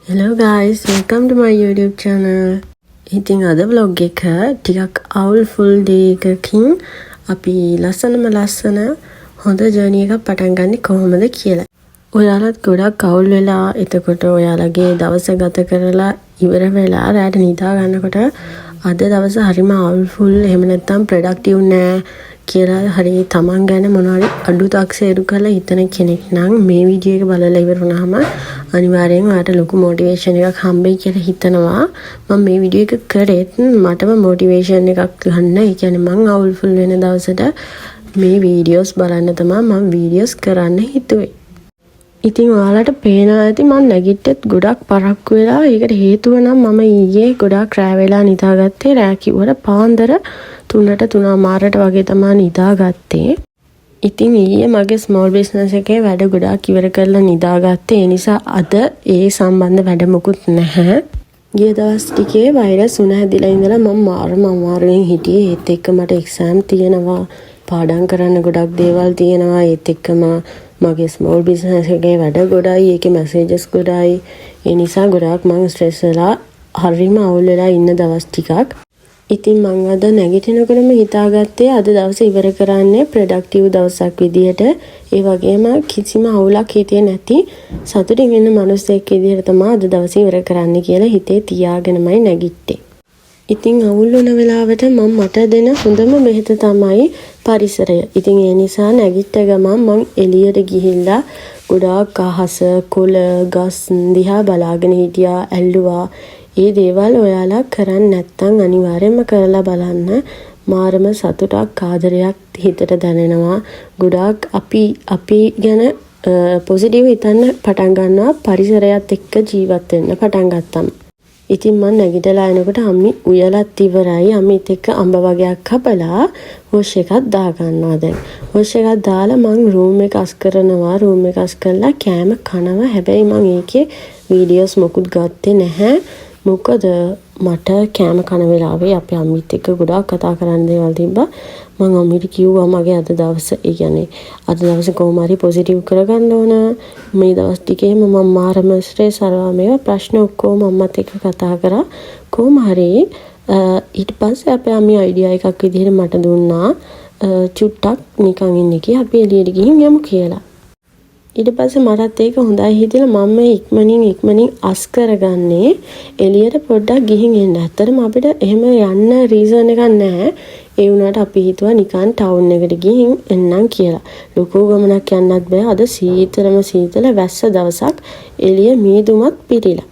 Hello guys, welcome to my YouTube channel. ඉතින් අද vlog එක ටිකක් අවුල් ෆුල් ඩේ එකකින් අපි ලස්සනම ලස්සන හොඳ ජර්නි එකක් පටන් ගන්නෙ කොහොමද කියලා. ඔයාලත් ගොඩක් අවුල් වෙලා, එතකොට ඔයාලගේ දවස ගත කරලා ඉවර වෙලා රෑට නිදා ගන්නකොට අද දවස හරිම අවුල් ෆුල්, එහෙම නැත්නම් ප්‍රොඩක්ටිව් නෑ කියලා හරි තමන් ගැන මොනවාරි අඩු තක්සේරු කරලා හිතන කෙනෙක් නම්, මේ වීඩියෝ එක බලලා ඉවර වුණාම අනිවාර්යෙන් ඔයාට ලොකු මොටිවේෂන් එකක් හම්බෙයි කියලා හිතනවා. මම මේ වීඩියෝ එක කරෙත් මටම මොටිවේෂන් එකක් ගන්න. ඒ කියන්නේ මං අවුල් ෆුල් වෙන දවසට මේ වීඩියෝස් බලන්න තමයි මම වීඩියෝස් කරන්න හිතුවේ. ඉතින් ඔයාලට පේනවා ඇති මං නැගිට්ටෙත් ගොඩක් පරක්කු වෙලා. ඒකට හේතුව නම් මම ඊයේ ගොඩාක් රෑ වෙලා නිදාගත්තේ. රෑ කිව්වට පාන්දර 3ට 3:30ට වගේ තමා නිදාගත්තේ. ඉතින් ඊයේ මගේ ස්මෝල් බිස්නස් එකේ වැඩ ගොඩාක් ඉවර කරලා නිදාගත්තේ. ඒ නිසා අද ඒ සම්බන්ධ වැඩ මොකුත් නැහැ. ගිය දවස් ටිකේ වෛරස් උණ හැදිලා ඉඳලා මම මාරම අමාරුවෙන් හිටියේ. ඒත් එක්ක මට එක්සෑම් තියෙනවා. පාඩම් කරන්න ගොඩක් දේවල් තියෙනවා. ඒත් එක්කම මගේ ස්මෝල් බිස්නස් එකේ වැඩ ගොඩයි. ඒකේ මැසේජස් ගොඩයි. ඒ නිසා ගොඩාක් මං ස්ට්‍රෙස් වෙලා හරිම අවුල් වෙලා ඉන්න දවස් ටිකක්. ඉතින් මං අද නැගිටිනකොටම හිතාගත්තේ අද දවස ඉවර කරන්නේ ප්‍රොඩක්ටිව් දවසක් විදියට. ඒ වගේම කිසිම අවුලක් හිතේ නැති සතුටින් ඉන්න මනුස්සයෙක් විදියට තමයි අද දවස ඉවර කරන්න කියලා හිතේ තියාගෙනමයි නැගිට්ටේ. ඉතින් අවුල් වුණ වෙලාවට මං මට දෙන හොඳම බෙහෙත තමයි පරිසරය. ඉතින් ඒ නිසා නැගිට්ට ගමන් මං එළියට ගිහිල්ලා ගොඩාක් අහස, කොළ, ගස් දිහා බලාගෙන හිටියා, ඇල්ලුවා. ඒ දේවල් ඔයාලා කරන්නේ නැත්නම් අනිවාර්යයෙන්ම කරලා බලන්න. මාරම සතුටක්, ආදරයක් හිතට දැනෙනවා. ගොඩාක් අපි අපි ගැන පොසිටිව් හිතන්න පටන් ගන්නවා පරිසරයත් එක්ක ජීවත් වෙන්න පටන් ගත්තම. ඉතින් මං නැගිටලා එනකොට අම්මි උයලත් ඉවරයි. අම්මිත් එක්ක අඹ වගයක් කපලා වොෂ් එකක් දාගන්නවා දැන්. වොෂ් එකක් දාලා මං රූම් එක අස් කරනවා. රූම් එක අස් කරලා කෑම කනවා. හැබැයි මං ඒකේ වීඩියෝස් මොකුත් ගත්තේ නැහැ. මොකද මට කෑම කන වෙලාවේ අපේ අම්මිත් එක්ක ගොඩාක් කතා කරන්න දේවල් තිබ්බා. මං අම්මිට කිව්වා මගේ අද දවස, ඒ කියන්නේ අද දවස කොහොම හරි පොසිටිව් කරගන්න ඕන. මේ දවස් ටිකේම මං මාරම ස්ට්‍රෙස්, අරවා මේවා ප්‍රශ්න ඔක්කොම අම්මත් එක්ක කතා කරා. කොහොම හරි ඊට පස්සේ අපේ අම්මි අයිඩියා එකක් විදිහට මට දුන්නා, චුට්ටක් නිකන් ඉන්න එකේ අපි එළියට ගිහින් යමු කියලා. ඊට පස්සේ මටත් ඒක හොඳයි හිතිලා මම මේ ඉක්මනින් ඉක්මනින් අස් කරගන්නේ එළියට පොඩ්ඩක් ගිහින් එන්න. ඇත්තටම අපිට එහෙම යන්න රීසන් එකක් නැහැ. ඒ වුණාට අපි හිතුවා නිකන් ටවුන් එකට ගිහින් එන්නම් කියලා. ලොකු ගමනක් යන්නත් බෑ. අද සීතලම සීතල වැස්ස දවසක්, එළිය මීදුමත් පිරීලා.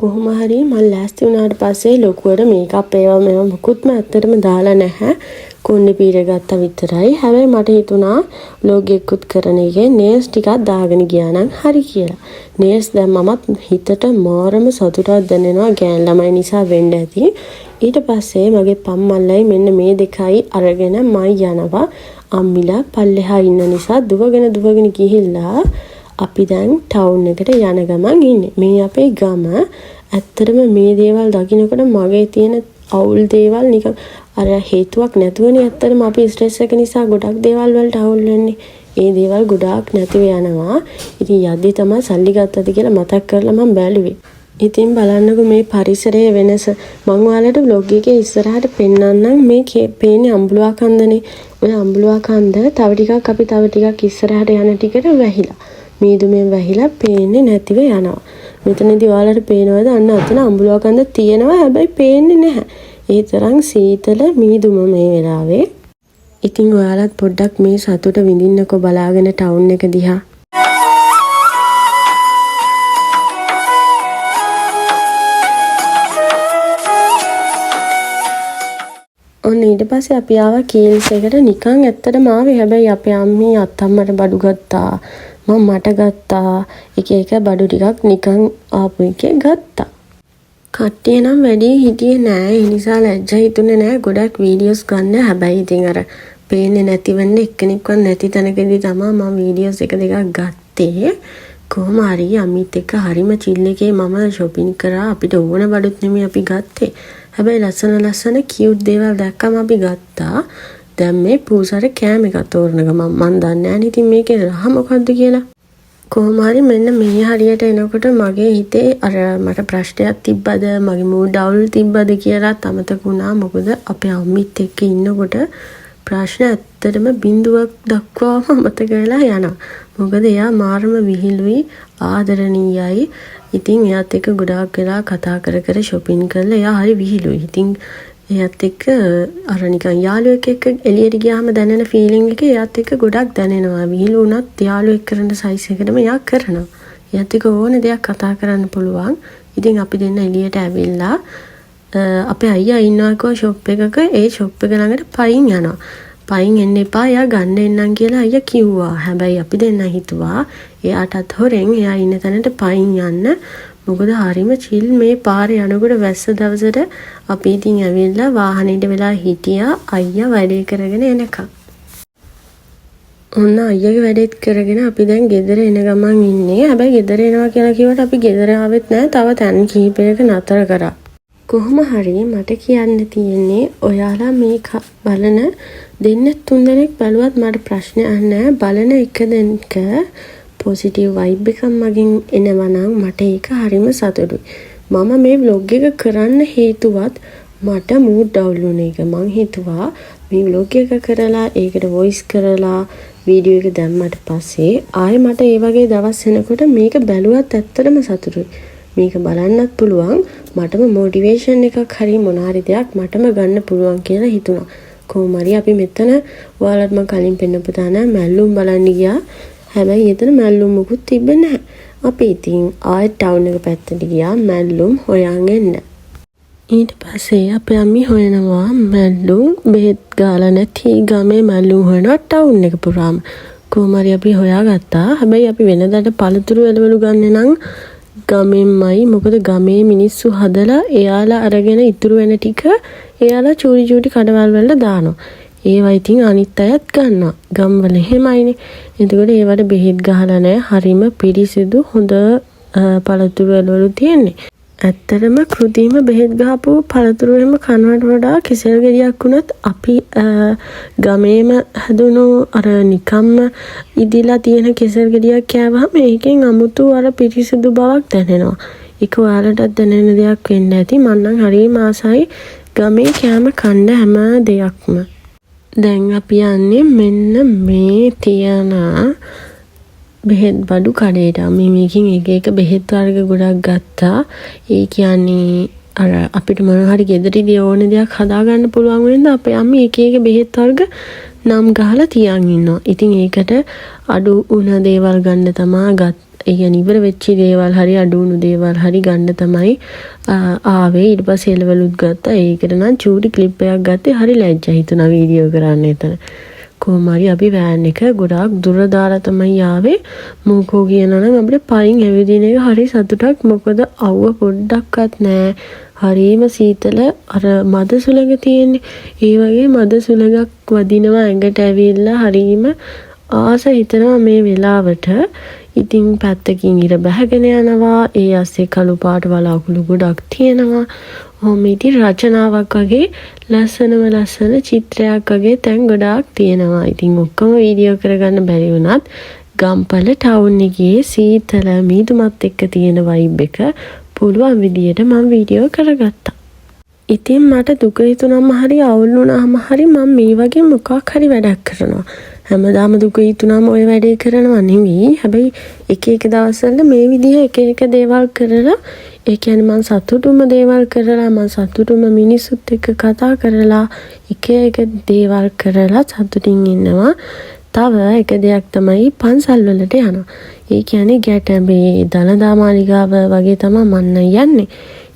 කොහොම හරි මං ලෑස්ති වුණාට පස්සේ ලොකුවට මේකප් ඒවා මේවා මොකුත්ම ඇත්තටම දාලා නැහැ. කොණ්ඩේ පීර ගත්තා විතරයි. හැබැයි මට හිතුණා ව්ලොග් එකකුත් කරන එකේ නේල්ස් ටිකක් දාගෙන ගියා නම් හරි කියලා. නේල්ස් දැම්මමත් හිතට මාරම සතුටක් දැනෙනවා, ගෑන් ළමයි නිසා වෙන්න ඇති. ඊට පස්සේ මගේ පම්මල්ලයි මෙන්න මේ දෙකයි අරගෙන මං යනවා. අම්මිලා පල්ලෙහා ඉන්න නිසා දුවගෙන දුවගෙන ගිහිල්ලා අපි දැන් ටවුන් එකට යන ගමන් ඉන්නේ. මේ අපේ ගම. ඇත්තටම මේ දේවල් දකිනකොට මගේ තියෙන අවුල් දේවල් නිකන් අර හේතුවක් නැතුවනේ ඇත්තටම අපි ස්ට්‍රෙස් එක නිසා ගොඩක් දේවල් වලට අවුල් වෙන්නේ. ඒ දේවල් ගොඩාක් නැතිව යනවා. ඉතින් යද්දි තමයි සල්ලි ගත්තද කියලා මතක් කරලා මං බැලුවේ. ඉතින් බලන්නකෝ මේ පරිසරයේ වෙනස. මං ඔයාලට ව්ලොග් එකේ ඉස්සරහට පෙන්නන්නම්. මේ පේන්නේ අඹුලුවා කන්දනේ. ඔය අඹුලුවා කන්ද තව ටිකක් අපි තව ටිකක් ඉස්සරහට යන ටිකට වැහිලා. මීදුමෙන් වැහිලා පේන්නේ නැතිව යනවා. මෙතනදී ඔයාලට පේනවද? අන්න අතන අඹුලුවා කන්ද තියෙනවා, හැබැයි පේන්නේ නැහැ. ඒ තරම් සීතල මීදුම මේ වෙලාවේ. ඉතින් ඔයාලත් පොඩ්ඩක් මේ සතුට විඳින්නකෝ බලාගෙන ටවුන් එක දිහා. ඔන්න ඊට පස්සේ අපි ආවා කීල්ස් එකට. නිකන් ඇත්තටම ආවේ. හැබැයි අපේ අම්මි අත්තම්මට බඩු ගත්තා. මං මට ගත්තා. එක එක බඩු ටිකක් නිකන් ආපු එකේ ගත්තා. කට්ටිය නම් වැඩි හිටියේ නෑ. ඒ නිසා ලැජ්ජා හිතුනේ නෑ ගොඩක් වීඩියෝස් ගන්න. හැබැයි ඉතින් අර පේන්නේ නැති වෙන්න එක්කෙනෙක්වත් නැති තැනකදී තමා මම වීඩියෝස් එක දෙකක් ගත්තේ. කොහොම හරි අමිත් එක්ක හරිම චිල් එකේ මම ෂොපින් කරා. අපිට ඕන බඩුත් නෙමෙයි අපි ගත්තේ. හැබැයි ලස්සන ලස්සන කියුට් දේවල් දැක්කම අපි ගත්තා. දැන් මේ පූසාට කෑම එකක් තෝරන ගමන් මං දන්නේ නෑනේ ඉතින් මේකේ රහ මොකද්ද කියලා. කොහොම හරි මෙන්න මේ හරියට එනකොට මගේ හිතේ අර මට ප්‍රශ්නයක් තිබ්බද, මගේ මූඩ් අවුල් තිබ්බද කියලාත් අමතක වුණා. මොකද අපේ අම්මිත් එක්ක ඉන්නකොට ප්‍රශ්න ඇත්තටම බිඳුවක් දක්වාම අමතක වෙලා යනවා. මොකද එයා මාරම විහිළුයි, ආදරණීයයි. ඉතින් එයාත් එක්ක ගොඩාක් වෙලා කතා කර කර ෂොපින් කරලා එයා හරි විහිළුයි. ඉතින් එයාත් එක්ක අර නිකන් යාළුවෙක් එක්ක එළියට ගියාම දැනෙන ෆීලිං එක එයාත් එක්ක ගොඩක් දැනෙනවා. විහිළු වුණත් යාළුවෙක් කරන සයිස් එකටම එයා කරනවා. එයාත් එක්ක ඕන දෙයක් කතා කරන්න පුළුවන්. ඉතින් අපි දෙන්න එළියට ඇවිල්ලා අපේ අයියා ඉන්නවා කිව්වා ෂොප් එකක. ඒ ෂොප් එක ළඟට පයින් යනවා. පයින් එන්න එපා, එයා ගන්න එන්නම් කියලා අයියා කිව්වා. හැබැයි අපි දෙන්න හිතුවා එයාටත් හොරෙන් එයා ඉන්න තැනට පයින් යන්න. මොකද හරිම චිල් මේ පාරේ යනකොට වැස්ස දවසට. අපි ඉතින් ඇවිල්ලා වාහනේට වෙලා හිටියා අයියා වැඩේ කරගෙන එනකම්. ඔන්න අයියාගේ වැඩේත් කරගෙන අපි දැන් ගෙදර එන ගමන් ඉන්නේ. හැබැයි ගෙදර එනවා කියලා කිව්වට අපි ගෙදර ආවෙත් නෑ. තව තැන් කිහිපයක නතර කරා. කොහොම හරි මට කියන්න තියෙන්නේ ඔයාලා මේ බලන දෙන්න තුන් දෙනෙක් බැලුවත් මට ප්‍රශ්නයක් නෑ. බලන එක දෙනෙක් පොසිටිව් වයිබ් එකක් මගෙන් එනවා නම් මට ඒක හරිම සතුටුයි. මම මේ ව්ලොග් එක කරන්න හේතුවත් මට මූඩ් ඩවුන් වුණ එක. මං හිතුවා මේ ව්ලොග් එක කරලා, ඒකට වොයිස් කරලා, වීඩියෝ එක දැම්මට පස්සේ ආයෙ මට ඒ වගේ දවස් එනකොට මේක බැලුවත් ඇත්තටම සතුටුයි. මේක බලන්නත් පුළුවන්, මටම මොටිවේෂන් එකක් හරි මොන හරි දෙයක් මටම ගන්න පුළුවන් කියලා හිතුණා. කොහොම හරි අපි මෙතන ඔයාලට මං කලින් පෙන්නපු තැන මැල්ලුම් බලන්න ගියා. හැබැයි එතන මැල්ලුම් මොකුත් තිබ්බේ නැහැ. අපි ඉතින් ආයෙත් ටවුන් එක පැත්තට ගියා මැල්ලුම් හොයන් එන්න. ඊට පස්සේ අපේ අම්මි හොයනවා මැල්ලුම්, බෙහෙත් ගාලා නැති ගමේ මැල්ලුම් හොයනවා ටවුන් එක පුරාම. කොහොම හරි අපි හොයාගත්තා. හැබැයි අපි වෙනදට පළතුරු එළවලු ගන්නේ නම් ගමෙන්මයි. මොකද ගමේ මිනිස්සු හදලා එයාලා අරගෙන ඉතුරු වෙන ටික එයාලා චූටි චූටි කඩවල් වලට දානවා. ඒවා ඉතින් අනිත් අයත් ගන්නවා. ගම්වල එහෙමයිනේ. එතකොට ඒවට බෙහෙත් ගහලා නෑ. හරිම පිරිසිදු හොඳ පළතුරු එළවලු තියෙන්නේ. ඇත්තටම කෘතිම බෙහෙත් ගහපු පළතුරු එහෙම කනවට වඩා කෙසෙල් ගෙඩියක් වුණත් අපි ගමේම හැදුණු අර නිකම්ම ඉදිලා තියෙන කෙසෙල් ගෙඩියක් කෑවහම ඒකෙන් අමුතු අර පිරිසිදු බවක් දැනෙනවා. ඒක ඔයාලටත් දැනෙන දෙයක් වෙන්න ඇති. මං නම් හරිම ආසයි ගමේ කෑම කන්න හැම දෙයක්ම. දැන් අපි යන්නේ මෙන්න මේ තියෙන බෙහෙත් බඩු කඩේට. අපි මේකෙන් එක එක බෙහෙත් වර්ග ගොඩක් ගත්තා. ඒ කියන්නේ අර අපිට මොන හරි ගෙදරදී ඕන දෙයක් හදාගන්න පුළුවන් වෙන්න අපේ අම්මි එක එක බෙහෙත් වර්ග නම් ගහලා තියන් ඉන්නවා. ඉතින් ඒකට අඩු වුණ දේවල් ගන්න තමා ගත් ඒ කියන්නේ ඉවර වෙච්ච දේවල් හරි අඩු වුණු දේවල් හරි ගන්න තමයි ආවේ. ඊට පස්සේ එළවලුත් ගත්තා. ඒකට නම් චූටි ක්ලිප් එකක් ගත්තේ. හරි ලැජ්ජා හිතුණා වීඩියෝ කරන්න එතන. කොහොම හරි අපි වෑන් එක ගොඩාක් දුර දාලා තමයි ආවේ. මොකෝ කියනවා නම් අපිට පයින් ඇවිදින එක හරි සතුටක්. මොකද අවුව පොඩ්ඩක්වත් නෑ. හරිම සීතල, අර මද සුළඟ තියෙන්නේ. ඒ වගේ මද සුළඟක් වදිනවා ඇඟට ඇවිල්ලා. හරිම ආස හිතෙනවා මේ වෙලාවට. ඉතින් පැත්තකින් ඉර බැහැගෙන යනවා. ඒ අස්සේ කළු පාට වලාකුළු ගොඩක් තියෙනවා. ඔහොම ඉතින් රචනාවක් වගේ ලස්සනම ලස්සන චිත්‍රයක් වගේ තැන් ගොඩාක් තියෙනවා. ඉතින් ඔක්කොම වීඩියෝ කරගන්න බැරි වුණත් ගම්පල ටවුන් එකේ සීතල මීදුමත් එක්ක තියෙන වයිබ් එක පුළුවන් විදියට මං වීඩියෝ කරගත්තා. ඉතින් මට දුක හිතුනම හරි අවුල් වුණාම හරි මං මේ වගේ මොකක් හරි වැඩක් කරනවා. හැමදාම දුක හිතුනම ඔය වැඩේ කරනවා නෙවෙයි. හැබැයි එක එක දවස්වල මේ විදිහ එක එක දේවල් කරලා, ඒ කියන්නේ මං සතුටුම දේවල් කරලා, මං සතුටුම මිනිස්සුත් එක්ක කතා කරලා, එක එක දේවල් කරලා සතුටින් ඉන්නවා. තව එක දෙයක් තමයි පන්සල් වලට යනවා. ඒ කියන්නේ ගැටඹේ දළදා මාලිගාව වගේ තමයි මං නම් යන්නේ.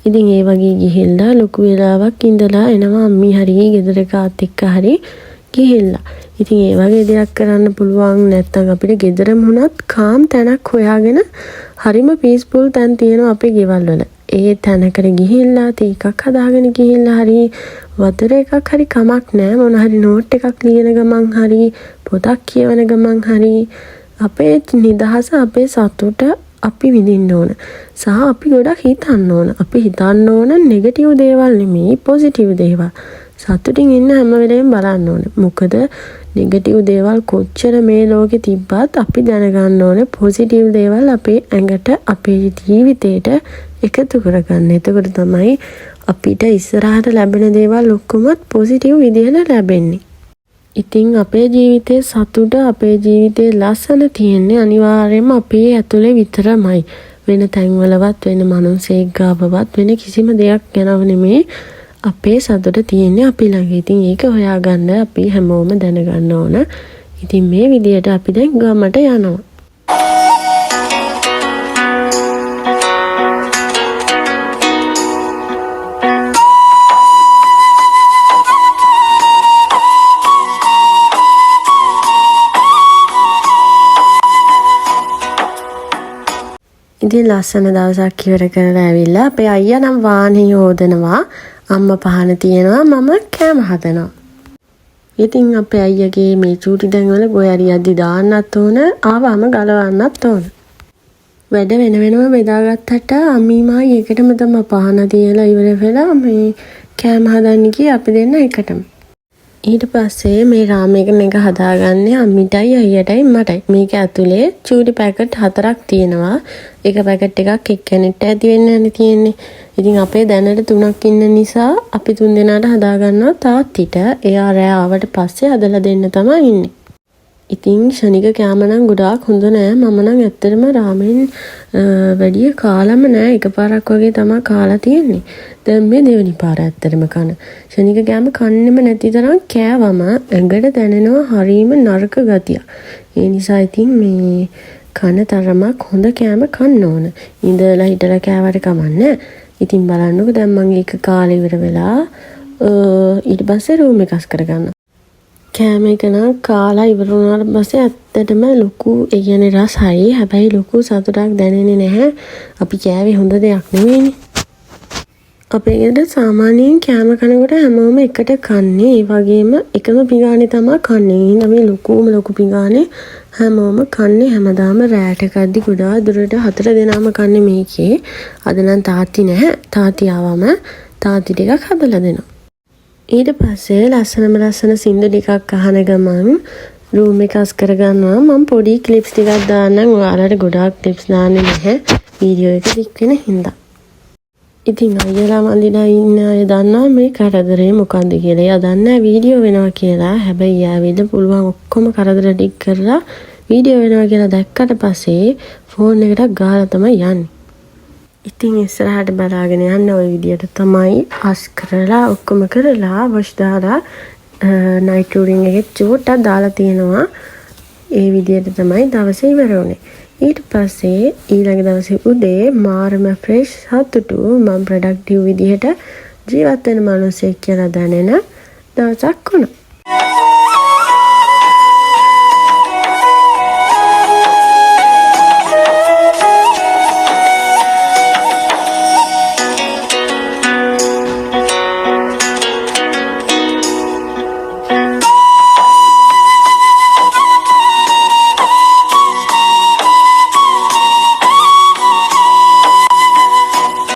ඉතින් ඒ වගේ ගිහිල්ලා ලොකු වෙලාවක් ඉඳලා එනවා අම්මි හරි ගෙදර කාත් එක්ක හරි ගිහිල්ලා. ඉතින් ඒ වගේ දෙයක් කරන්න පුළුවන්. නැත්තම් අපිට ගෙදරම වුණත් කාම් තැනක් හොයාගෙන, හරිම පීස්ෆුල් තැන් තියෙනවා අපේ ගෙවල් වල. ඒ තැනකට ගිහිල්ලා තී එකක් හදාගෙන ගිහිල්ලා හරි වතුර එකක් හරි කමක් නෑ, මොන හරි නෝට් එකක් ලියන ගමන් හරි පොතක් කියවන ගමන් හරි අපේ නිදහස, අපේ සතුට අපි විඳින්න ඕන. සහ අපි ගොඩක් හිතන්න ඕන. අපි හිතන්න ඕන නෙගටිව් දේවල් නෙමෙයි, පොසිටිව් දේවල්. සතුටින් ඉන්න හැම වෙලේම බලන්න ඕන. මොකද නෙගටිව් දේවල් කොච්චර මේ ලෝකේ තිබ්බත් අපි දැනගන්න ඕනේ පොසිටිව් දේවල් අපේ ඇඟට අපේ ජීවිතේට එකතු කරගන්න. එතකොට තමයි අපිට ඉස්සරහට ලැබෙන දේවල් ඔක්කොමත් පොසිටිව් විදිහට ලැබෙන්නේ. ඉතින් අපේ ජීවිතේ සතුට අපේ ජීවිතේ ලස්සන තියෙන්නේ අනිවාර්යයෙන්ම අපේ ඇතුලේ විතරමයි. වෙන තැන්වලවත් වෙන මනුස්සයෙක් ගාවවත් වෙන කිසිම දෙයක් ගැනව නෙමෙයි අපේ සතුට තියෙන්නේ අපි ළඟ. ඉතින් ඒක හොයාගන්න අපි හැමෝම දැනගන්න ඕන. ඉතින් මේ විදියට අපි දැන් ගමට යනවා. ඉතින් ලස්සන දවසක් ඉවර කරලා ඇවිල්ලා අපේ අයියා නම් වාහනේ හෝදනවා, අම්මා පහන තියනවා, මම කෑම හදනවා. ඉතින් අපේ අයියාගේ මේ චූටි දැන්වල ගොයරි යද්දි දාන්නත් ඕන, ආවම ගලවන්නත් ඕන. වැඩ වෙන වෙනම බෙදාගත්තට අම්මී මායි එකටම තමයි පහන තියලා ඉවර වෙලා මේ කෑම හදන්න ගියේ අපි දෙන්න එකටම. ඊට පස්සේ මේ රාමෙන් එක හදාගන්නේ අම්මිටයි අයියටයි මටයි. මේක ඇතුලේ චූටි පැකට් 4ක් තියෙනවා. එක පැකට් එකක් එක්කෙනෙක්ට ඇති වෙන්න තියෙන්නේ. ඉතින් අපේ දැනට 3ක් ඉන්න නිසා අපි 3 දෙනාට හදාගන්නවා තාත්තිට. එයා රෑ ආවට පස්සේ හදලා දෙන්න තමයි ඉන්නේ. ඉතින් ෂණික කෑම නම් ගොඩාක් හොඳ නෑ. මම නම් ඇත්තටම රාමෙන් වැඩිය කාලම නෑ. එකපාරක් වගේ තමා කාලා තියෙන්නේ. දැන් මේ දෙවෙනි පාර ඇත්තටම කන. ෂණික කෑම කන්නෙම නැති තරම් කෑවම ඇඟට දැනෙනවා හරීම නරක ගතියක්. ඒ නිසා ඉතින් මේ කන තරමක් හොඳ කෑම කන්න ඕන. ඉඳලා හිටලා කෑවට කමක් නෑ. ඉතින් බලන්නකෝ දැන් මං ඒක කාලා ඉවර වෙලා ඊට පස්සේ රූම් එක අස් කරගන්නවා. කෑම එක නම් කාලා ඉවර වුණාට පස්සේ ඇත්තටම ලොකු, ඒ කියන්නේ රසයි. හැබැයි ලොකු සතුටක් දැනෙන්නේ නැහැ. අපි කෑවේ හොඳ දෙයක් නෙවෙයිනේ. අපේ ගෙදර සාමාන්‍යයෙන් කෑම කනකොට හැමෝම එකට කන්නේ. ඒ වගේම එකම පිඟානේ තමා කන්නේ. ඒ හින්දා මේ ලොකුම ලොකු පිඟානේ හැමෝම කන්නේ හැමදාම රෑට කද්දි ගොඩාක් දුරට 4 දෙනාම කන්නේ මේකේ. අද නම් තාත්ති නැහැ. තාත්ති ආවම තාත්ති ටිකක් හදලා දෙනවා. ඊට පස්සේ ලස්සනම ලස්සන සින්දු ටිකක් අහන ගමන් රූම් එක අස් කරගන්නවා. මම පොඩි ක්ලිප්ස් ටිකක් දාන්නම්. ඔයාලට ගොඩාක් ක්ලිප්ස් දාන්නේ නැහැ වීඩියෝ එක දික් වෙන හින්දා. ඉතින් අයියලා මල්ලිලා ඉන්න අය දන්නවා මේ කරදරේ මොකද්ද කියලා. එයා දන්නේ නැහැ වීඩියෝ වෙනවා කියලා. හැබැයි එයා ඇවිල්ලා පුළුවන් ඔක්කොම කරදර ටික කරලා වීඩියෝ වෙනවා කියලා දැක්කට පස්සේ ෆෝන් එකට ගහලා තමයි යන්නේ. ඉතින් ඉස්සරහට බලාගෙන යන්න ඔය විදියට තමයි අස් කරලා ඔක්කොම කරලා වොෂ් දාලා නයිට් රූටින් එකේ චූට්ටක් දාලා තියෙනවා. ඒ විදියට තමයි දවස ඉවර වුනේ. ඊට පස්සේ ඊළඟ දවසේ උදේ මාරම ෆ්‍රෙෂ් සතුටු මම ප්‍රොඩක්ටිව් විදිහට ජීවත් වෙන මිනිහෙක් කියලා දැනෙන දවසක් වුණා.